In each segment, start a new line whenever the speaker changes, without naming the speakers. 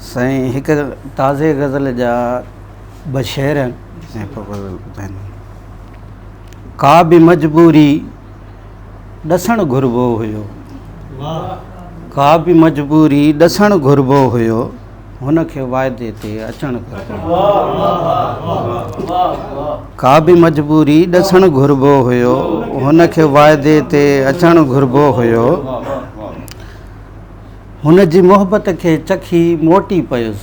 سائين هڪ تازي غزل جا ٻه شعر آهن ۽ پوء غزل ٻڌائيندم. ڪا به مجبوري ڏسڻ گهربو هيو، ڪا به مجبوري ڏسڻ گهربو هيو، هن کي واعدي تي اچڻ گهربو هيو. ڪا به مجبوري ڏسڻ گهربو هيو، هن کي واعدي تي اچڻ گهربو هيو. هن جي محبت کي چکي موٽي پيس،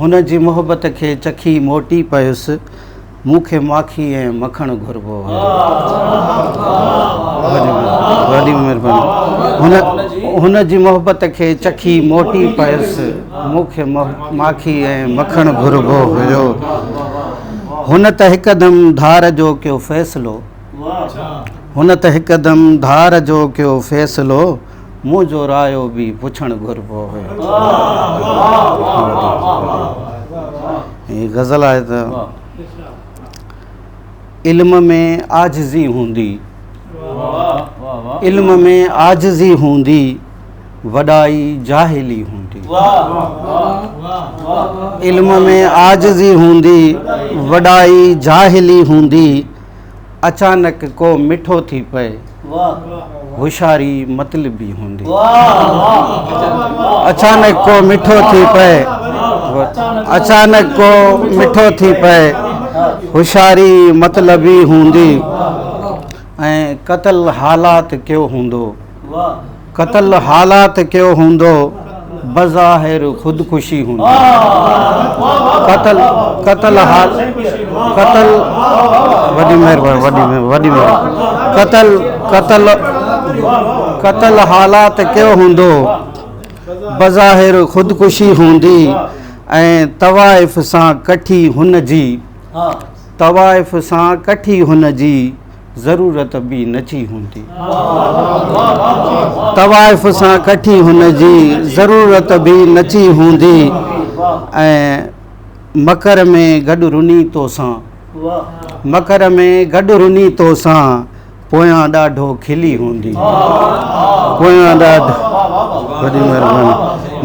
هن جي محبت کي چکي موٽي پيس، مون کي ماکي ۽ مکڻ گهربو هيو. وڏي مهرباني. هن هن جي محبت کي چکي موٽي پيس، مون کي ماکي ۽ مکڻ گهربو هيو. هن ته هڪدم ڌار جو ڪيو فيصلو، هن ته هڪدم ڌار جو ڪيو فيصلو، منهنجو رايو به پڇڻ گهربو هيو. هي غزل آهي ته علم ۾ عاجزي هوندي، علم ۾ عاجزي هوندي، وڏائي جاهلي هوندي. علم ۾ عاجزي هوندي، وڏائي جاهلي هوندي. اچانڪ ڪو مٺو ٿي پئي، هوشياري مطلبي هوندي. اچانڪ ڪو مٺو ٿي پئي، اچانڪ ڪو مٺو ٿي پئي، هوشياري مطلبي هوندي. ۽ قتل حالات ڪيو هوندو. قتل حالات ڪيو هوندو بظاهر خودڪشي هوندي. قتل قتل حال قتل وڏي مهرباني وڏي وڏي مهرباني قتل قتل قتل حالات ڪيو هوندو بظاهر خودڪشي هوندي ۽ طوائف سان ڪٺي هن جي طوائف سان ڪٺي هن جي ضرورت به نچي هوندي. طوائف سان ڪٺي هن جي ضرورت به نچي هوندي ۽ مڪر ۾ گڏ رني توسان مڪر ۾ گڏ رني توسان پويان ڏاڍو کلي هوندي پويان ڏاڍو وڏي مهرباني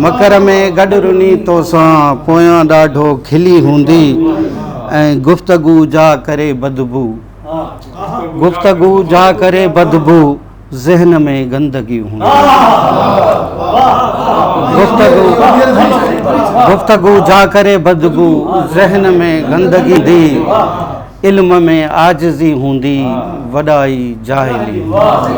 مڪر ۾ گڏ رني توسان پويان ڏاڍو کلي هوندي ۽ گفتگو جا ڪري بدبو گفتگو جا ڪري بدبو ذهن ۾ گندگي هوندي. گفتگو گفتگو جا ڪري بدبو ذهن ۾ گندگي the علم ۾ عاجزي هوندي وڏائي جاهلي هوندي.